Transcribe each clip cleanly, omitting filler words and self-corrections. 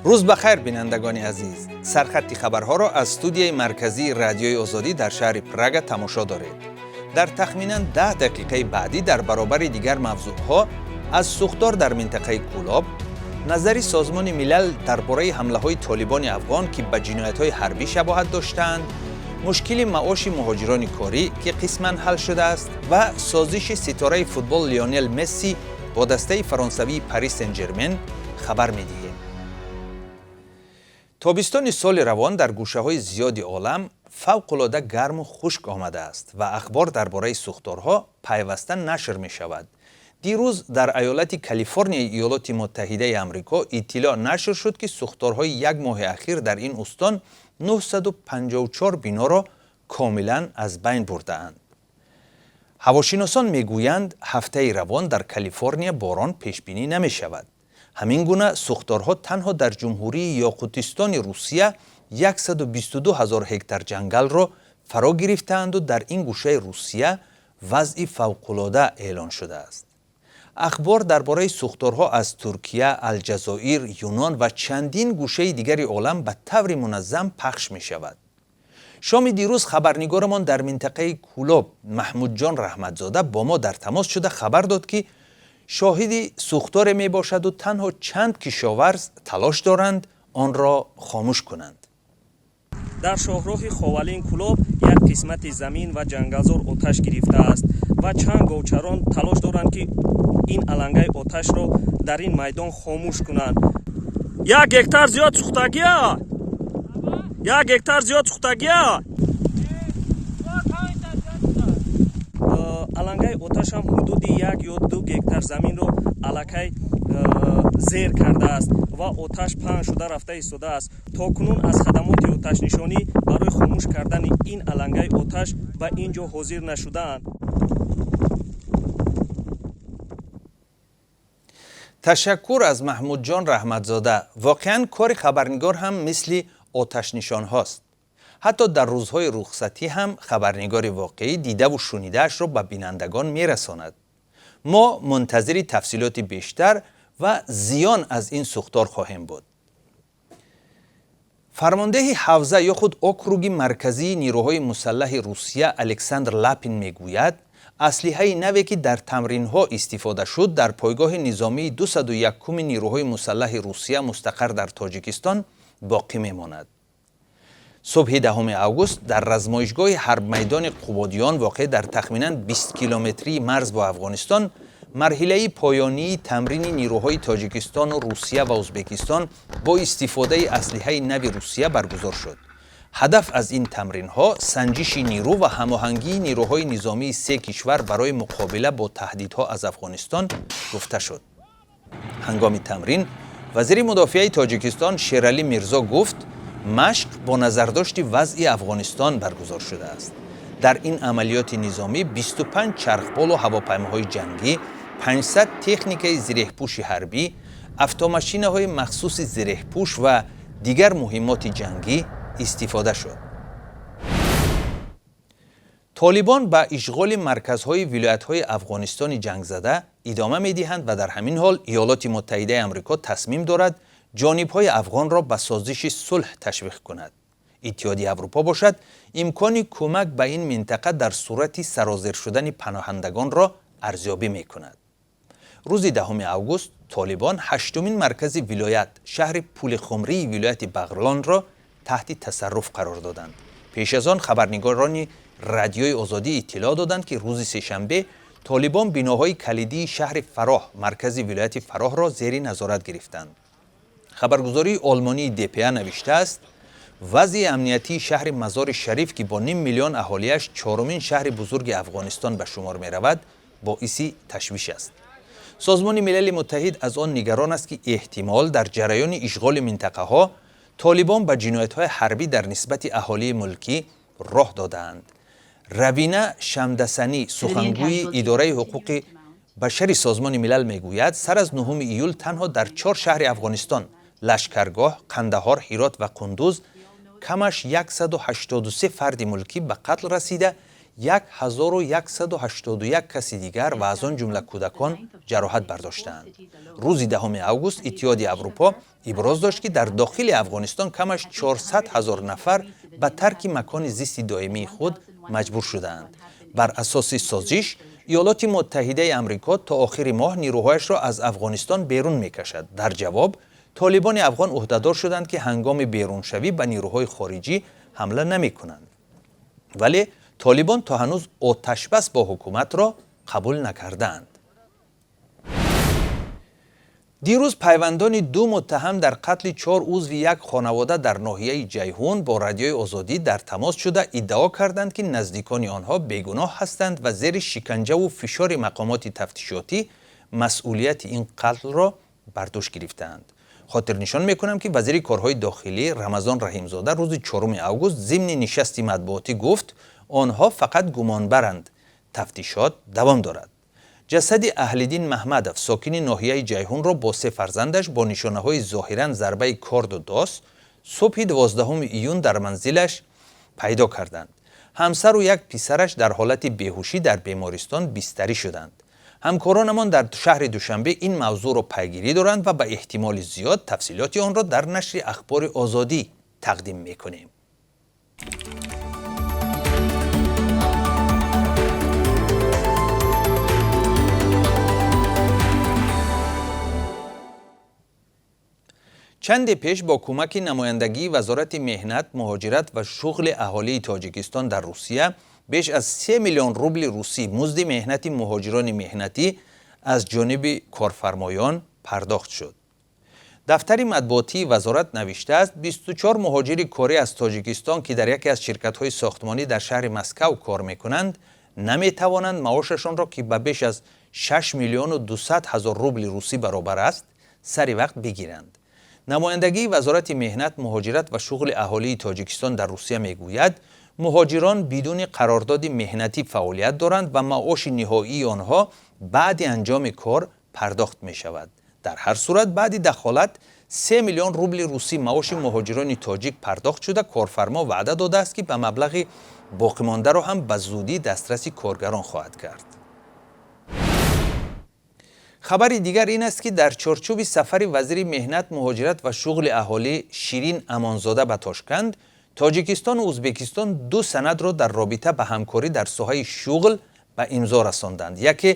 Рӯз ба хайр, бинандагони азиз. Сархатти хабарҳоро аз студияи марказии Радиои Озодӣ дар шаҳри Прага тамошо доред. Дар тахминан 10 дақиқаи баъдӣ дар баробари дигар мавзӯъҳо аз сӯхтор дар минтақаи Кӯлоб, назари Созмони Милал дар бораи ҳамлаҳои толибони афғон, ки ба ҷиноятҳои ҳарбӣ шабоҳат доштаанд, мушкили маоши муҳоҷирони корӣ, ки қисман ҳал шудааст, ва созиши ситораи футбол Лионел Месси бо дастаи фаронсавии Пари Сен-Жермен хабар медиҳем. Тобистони соли равон дар гӯшаҳои зиёди олам фавқулода гарму хушк омадааст ва ахбор дар бораи сӯхторҳо пайваста нашр мешавад. Дирӯз дар аёлати Калифорнияи Иёлоти Муттаҳидаи Амрико иттилоъ нашр шуд, ки сӯхторҳои як моҳи ахир дар ин устон 954 биноро комилан аз байн бурдаанд. Ҳавошиносон мегӯянд, ҳафтаи равон дар Калифорния борон пешбинӣ намешавад. Ҳамин гуна сӯхторҳо танҳо дар Ҷумҳурии Ёқутистони Русия 122 ҳазор гектар ҷангалро фаро гирифтаанду дар ин гӯшаи Русия вазъи фавқулода эълон шудааст. Ахбор дар бораи сӯхторҳо аз Туркия, Алҷазоир, Юнон ва чандин гӯшаи дигари олам ба таври муназзам пахш мешавад. Шоми дирӯз хабарнигорамон дар минтақаи Кӯлоб Маҳмудҷон Раҳматзода бо мо дар тамос шуда хабар дод, ки шоҳиди сӯхторе мебошаду танҳо чанд кишоварз талош доранд онро хомӯш кунанд. Дар шоҳроҳи Ховалин Кӯлоб як қисмати замин ва ҷангалзор оташ гирифтааст ва чанд говчарон талош доранд, ки ин алангаи оташро дар ин майдон хомӯш кунанд. 1 гектар зиёд сӯхтагия, 1 гектар зиёд сӯхтагия. Алангаи оташам ҳудуди 1 ё 2 гектар заминро аллакай зер кардааст ва оташ паҳн шуда рафта истодааст. То кунун аз хадамоти оташнишонӣ барои хомӯш кардани ин алангаи оташ ба ин ҷо ҳозир нашудаанд. Ташаккур аз Маҳмудҷон Раҳматзода. Воқеан, кори хабарнигор ҳам мисли оташнишонҳост. Ҳатто дар рӯзҳои рухсатӣ ҳам хабарнигори воқеӣ дидаву шунидаашро ба бинандагон мерасонад. Мо мунтазири тафсилоти бештар ва зиён аз ин сӯхтор хоҳем буд. Фармондеҳи ҳавза ё худ округи марказии нирӯҳои мусаллаҳи Русия Александр Лапин мегӯяд, аслиҳаи наве, ки дар тамринҳо истифода шуд, дар пойгоҳи низомии 201-уми нирӯҳои мусаллаҳи Русия мустақар дар Тоҷикистон боқӣ мемонад. Субҳи 10 август дар размоишгоҳи ҳарбмайдони Қубодиён, воқеъ дар тахминан 20 километрии марз бо Афғонистон, марҳилаи поёнии тамрини нирӯҳои Тоҷикистону Русия ва Ӯзбекистон бо истифодаи аслиҳаи нави Русия баргузор шуд. Ҳадаф аз ин тамринҳо санҷиши нирӯ ва ҳамоҳангии нирӯҳои низомии се кишвар барои муқобила бо таҳдидҳо аз Афғонистон гуфта шуд. Ҳангоми тамрин вазири мудофиаи Тоҷикистон Шералӣ Мирзо гуфт, машқ бо назардошти вазъи Афғонистон баргузор шудааст. Дар ин амалиёти низомӣ 25 чархболу ҳавопаймоҳои ҷангӣ, 500 техникаи зиреҳпӯши ҳарбӣ, автомашинаҳои махсуси зиреҳпӯш ва дигар муҳиммоти ҷангӣ истифода шуд. Толибон ба ишғоли марказҳои вилоятҳои Афғонистони ҷангзада идома медиҳанд ва дар ҳамин ҳол Иёлоти Муттаҳидаи Амрико тасмим дорад ҷонибҳои афғонро ба созиши сулҳ ташвиқ кунад. Иттиҳоди Аврупо бошад, имкони кӯмак ба ин минтақа дар сурати сарозер шудани паноҳандагонро арзёбӣ мекунад. Рӯзи 10 август толибон ҳаштумин маркази вилоят, шаҳри Пулихумрии вилояти Бағлонро таҳти тасарруф қарор доданд. Пеш аз он хабарнигорони Радиои Озодӣ иттилоъ доданд, ки рӯзи сешанбе толибон биноҳои калидии шаҳри Фароҳ, маркази вилояти Фароҳро зери назорат гирифтанд. Хабаргузории олмонии ДПА навиштааст, вазъи амниятии шаҳри Мазори Шариф, ки бо ним миллион аҳолиаш чорумин шаҳри бузурги Афғонистон ба шумор меравад, боиси ташвиш аст. Созмони Милали Муттаҳид аз он нигарон аст, ки эҳтимол дар ҷараёни ишғоли минтақаҳо толибон ба ҷиноятҳои ҳарбӣ дар нисбати аҳолии мулкӣ роҳ додаанд. Равина Шамдасанӣ, сухангӯи Идораи ҳуқуқи башари Созмони Милал, мегӯяд, сар аз 9 июл танҳо дар чор шаҳри Афғонистон: Лашкаргоҳ, Қандаҳор, Ҳирот ва Қундуз камаш 183 фарди мулкӣ ба қатл расида, 1181 каси дигар ва аз он ҷумла кӯдакон ҷароҳат бардоштаанд. Рӯзи 10 август Иттиҳоди Аврупо иброз дошт, ки дар дохили Афғонистон камаш 400 ҳазор нафар ба тарки макони зисти доимии худ маҷбур шудаанд. Бар асоси созиш, Иёлоти Муттаҳидаи Амрико то охири моҳ нирӯҳояшро аз Афғонистон берун мекашад. Дар ҷавоб, толибони афғон ӯҳдадор шуданд, ки ҳангоми беруншавӣ ба нирӯҳои хориҷӣ ҳамла намекунанд. Вале толибон то ҳанӯз оташбас бо ҳукуматро қабул накардаанд. Дирӯз пайвандони ду муттаҳам дар қатли 4 узви як хонавода дар ноҳияи Ҷайҳун бо Радиои Озодӣ дар тамос шуда иддао карданд, ки наздикони онҳо бегуноҳ ҳастанд ва зери шиканҷаву фишори мақомоти тафтишотӣ масъулияти ин қатлро бар дӯш гирифтаанд. Хотирнишон мекунам, ки вазири корҳои дохилӣ Рамазон Раҳимзода рӯзи 4 август зимни нишасти матбуотӣ гуфт, онҳо фақат гумонбаранд, тафтишот давом дорад. Ҷасади Аҳлиддин Маҳмадов, сокини ноҳияи Ҷайҳунро бо 3 фарзандаш бо нишонаҳои зоҳиран зарбаи корду дос субҳи 12 июн дар манзилаш пайдо карданд. Ҳамсару як писараш дар ҳолати беҳушӣ дар бемористон бистарӣ шуданд. Ҳамкоронамон дар шаҳри Душанбе ин мавзӯъро пайгирӣ доранд ва ба эҳтимоли зиёд тафсилоти онро дар нашри Ахбори Озодӣ тақдим мекунем. Чанде пеш бо кӯмаки намояндагии Вазорати меҳнат, муҳоҷират ва шуғли аҳолии Тоҷикистон дар Русия беш аз 3 миллион рубли русӣ музди меҳнати муҳоҷирони меҳнатӣ аз ҷониби корфармоён пардохт шуд. Дафтари матбуотии вазорат навиштааст, 24 муҳоҷири корӣ аз Тоҷикистон, ки дар яке аз ширкатҳои сохтмонӣ дар шаҳри Москав кор мекунанд, наметавонанд маошашонро, ки ба беш аз 6 миллиону 200 ҳазор рубли русӣ баробар аст, сари вақт бигиранд. Намояндагии Вазорати меҳнат, муҳоҷират ва шуғли аҳолии Тоҷикистон дар Русия мегӯяд, муҳоҷирон бидуни қарордоди меҳнатӣ фаъолият доранд ва маоши ниҳоии онҳо баъди анҷоми кор пардохт мешавад. Дар ҳар сурат, баъди дахолат 3 миллион рубли русӣ маоши муҳоҷирони тоҷик пардохт шуда, корфармо ваъда додааст, ки ба маблағи боқимондаро ҳам ба зудӣ дастраси коргарон хоҳад кард. Хабари дигар ин аст, ки дар чорчӯби сафари вазири меҳнат, муҳоҷират ва шуғли аҳолӣ Ширин Амонзода ба Тошканд, Тоҷикистону Ӯзбекистон 2 санадро дар робита ба ҳамкорӣ дар соҳаи шуғл ба имзо расонданд. Яке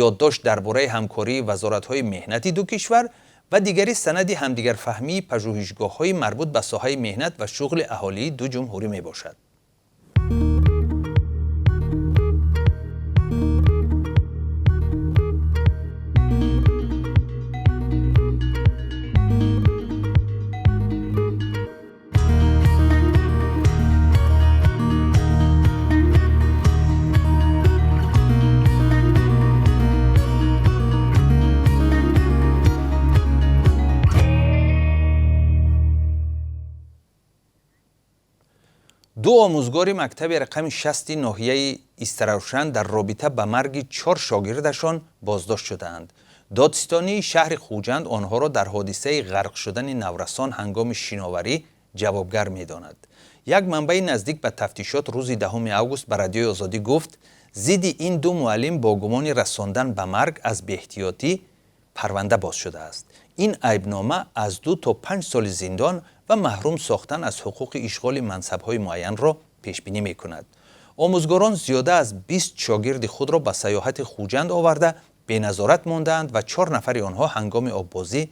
ёддошт дар бораи ҳамкории вазоратҳои меҳнати ду кишвар ва дигари санади ҳамдигарфаҳмии пажӯҳишгоҳҳои марбут ба соҳаи меҳнат ва шуғли аҳолии ду ҷумҳурӣ мебошад. Ду омӯзгори мактаби рақами 60 ноҳияи Истаравшан дар робита ба марги 4 шогирдашон боздошт шудаанд. Додситонии шаҳри Хуҷанд онҳоро дар ҳодисаи ғарқ шудани наврасон ҳангоми шиноварӣ ҷавобгар медонад. Як манбаи наздик ба тафтишот рӯзи 10 август ба Радиои Озодӣ гуфт, зидди ин ду муаллим бо гумони расондан ба марг аз беэҳтиётӣ парванда боз шудааст. Ин айбнома аз 2 то 5 соли зиндон ва маҳрум сохтан аз ҳуқуқи ишғоли мансабҳои муайянро пешбинӣ мекунад. Омӯзгорон зиёда аз 20 шогирди худро ба сайёҳати Хуҷанд оварда беназорат мондаанд ва 4 нафари онҳо ҳангоми оббозӣ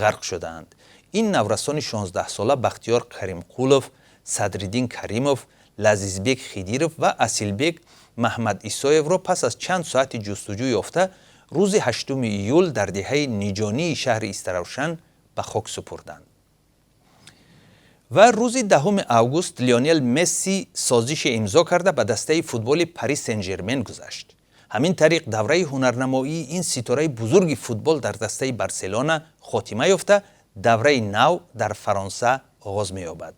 ғарқ шудаанд. Ин наврасони 16-сола Бахтиёр Каримқулов, Садриддин Каримов, Лазизбек Хидиров ва Асилбек Маҳмад Исоевро пас аз чанд соати ҷустуҷӯ ёфта рӯзи 8 июл дар деҳаи Ниҷонии шаҳри Истаравшан ба хок супурданд. Ва рӯзи 10 август Лионел Месси созише имзо карда ба дастаи футболи Пари Сен-Жермен гузашт. Ҳамин тариқ давраи ҳунарнамоии ин ситораи бузурги футбол дар дастаи Барселона хотима ёфта, давраи нав дар Фаронса оғоз меёбад.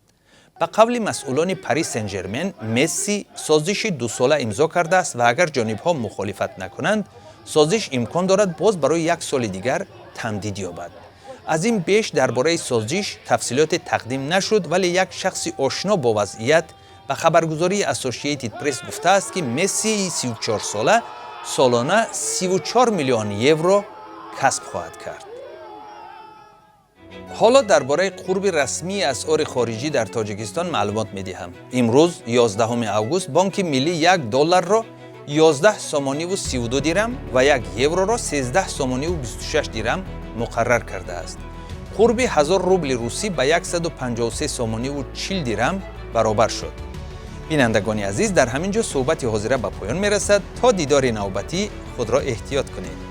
Ба қавли масъулони Пари Сен-Жермен, Месси созиши дусола имзо кардааст ва агар ҷонибҳо мухолифат накунанд, созиш имкон дорад боз барои як соли дигар тамдид ёбад. Аз ин беш дар бораи созиш тафсилоте тақдим нашуд, вале як шахси ошно бо вазъият Ба хабаргузории Associated Press гуфтааст, ки Мессии 34-сола солона 34 миллион евро касб хоҳад кард. Ҳоло дар бораи қурби расмии асъори хориҷӣ дар Тоҷикистон маълумот медиҳам. Имрӯз, 11 август, Бонки Миллӣ 1 долларро 11 сомониву 32 дирам ва 1 евроро 13 сомониву 26 дирам муқаррар кардааст. Қурби 1000 рубли русӣ ба 153 сомониву 40 дирам баробар шуд. Бинандагони азиз, дар ҳамин ҷо суҳбати ҳозира ба поён мерасад. То дидори навбатӣ худро эҳтиёт кунед.